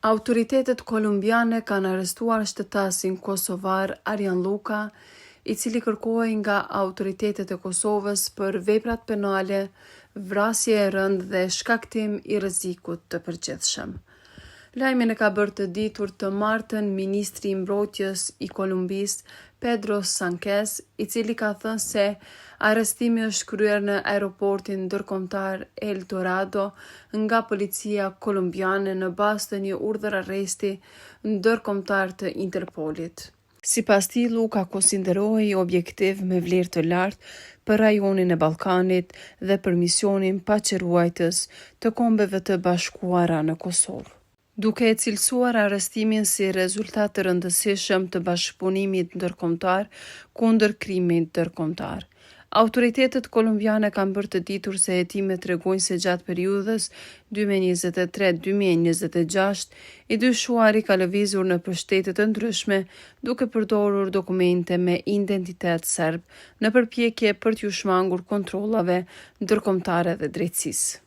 Autoritetet kolumbiane kanë arrestuar shtetasin kosovar Arjan Lluka, i cili kërkohej nga autoritetet e Kosovës për veprat penale vrasje e rëndë dhe shkaktim i rrezikut të përgjithshëm. Lajmin e ka bërë të ditur të martën ministri i Mbrojtjes i Kolumbisë, Pedro Sanchez, i cili ka thënë se arrestimi është kryer në aeroportin ndërkombëtar El Dorado nga policia kolumbiane në bazë të një urdhër-arresti ndërkombëtar të Interpolit. Sipas tij, Lluka konsiderohej objektiv me vlerë të lartë për rajonin e Ballkanit dhe për misionin paqeruajtës të Kombeve të Bashkuara në Kosovë. Duke e cilësuar arrestimin si rezultat të rëndësishëm të bashkëpunimit ndërkombëtar kundër krimit ndërkombëtar. Autoritetet kolumbiane kanë bërë të ditur se hetimet tregojnë se gjatë periudhës 2023 2026, i dyshuari ka lëvizur nëpër shtete të ndryshme duke përdorur dokumente me identitet serb në përpjekje për t'iu shmangur kontrollave ndërkombëtare dhe drejtësisë.